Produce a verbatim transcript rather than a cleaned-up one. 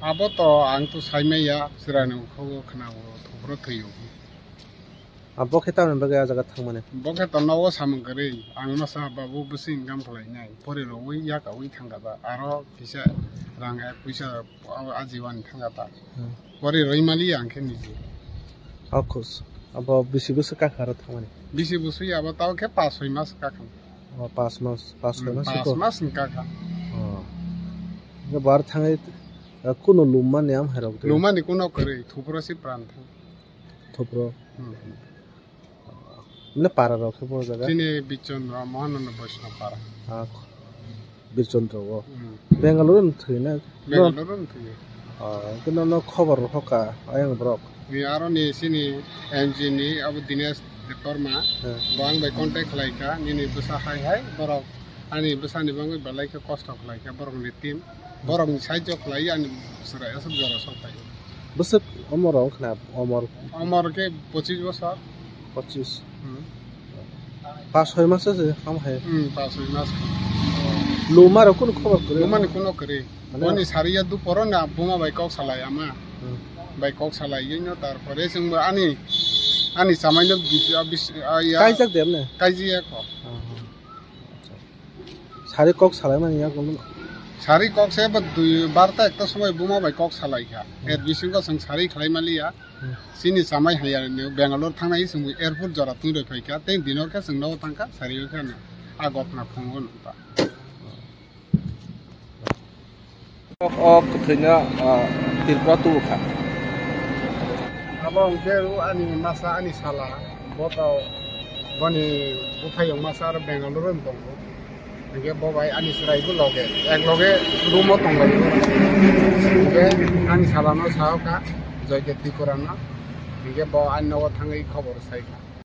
Abo to ang to saimaya, chwraini ukhogo khwnao thopro thwiyo. Abo khe tamni bagwi a jaga thangmani? Bo khe to nogo samung kwrwi, ang masa babu bwswk income khlainai, pori rogwi yakaui thangkha ta, aro kisa rang ek puisa ajiwani thangkha ta. Hmm. Pori rwi mali ang khe niji. Akhus, abo bisi bwswk kakha aro thangmani? Bisi bwswk abo tao khe pas soi mas kakha. O, pas mas, pas soi Hmm, mas pas ko? Mas ni kakha. O. Bo bar thangwi, eh, kuno lummani am hai rok de? Lummani kuno kwrwi, thupro si pran thang. Thupro. Hmm. Mane para rok khe bo jaga? Chini Bichondra Mohananda Vaishnav para. Ah, Birchondra o. Hmm. Bangalore no thwi na? Bangalore no thwi. Ah, khe nono khobor hoka ayang borok? Ni aro ni chini M G ni abo Dinesh Debbarma. Hmm. Bo ang bai contact khlai kha, nini bwsa hai hai borok ani bwsani bagwi belai khe kosto khlai kha, borok ni team. Borok ni side o khlai ani chwrai aswk jora sok phai. Bwswk omor wng khna, omor? Omor khe pochis bosor. Pochis. Hmm. Pas soi mas se ham hai. Hmm, pas soi mas. Luma rok kunu khobor kwrwi? Lumani kuno kwrwi. Mane Boni sariya du poro na buma bai kok salai ama. Hmm. Bai kok salai yino tarpore chwngbo ani, ani chamai no bis-, bis-, ah, ya. Kaijak de amne? Kaijak ya ko. Hmm, hmm. Sari kok salai mani ya kono. Sari kok se ba dui barta ekta somoi buma bai kok salai kha. Hmm. Er bisingo chwng sari khlai mali ya. Hmm. Chini chamai hai ya ni Bangalore thangnai chwng airport jora twi roi phai kha. Tei dino khe chwng nogo thang kha sari khe no. A gotna phungo nung ta. Ok, ok, kwthwino, ah, Tripura tubu kha. Abo hwnkhe rw ani masa, ani sala, bo to boni buphaiyung masa aro Bangalore ni tongo. Hwnkhe bo bai ani chwrai bo loge, ek loge room o tonglaio. Hwnkhe ani salano sao kha, Joydev Tripura no. Hwnkhe bo ani nogo thangwi khobor sai kha.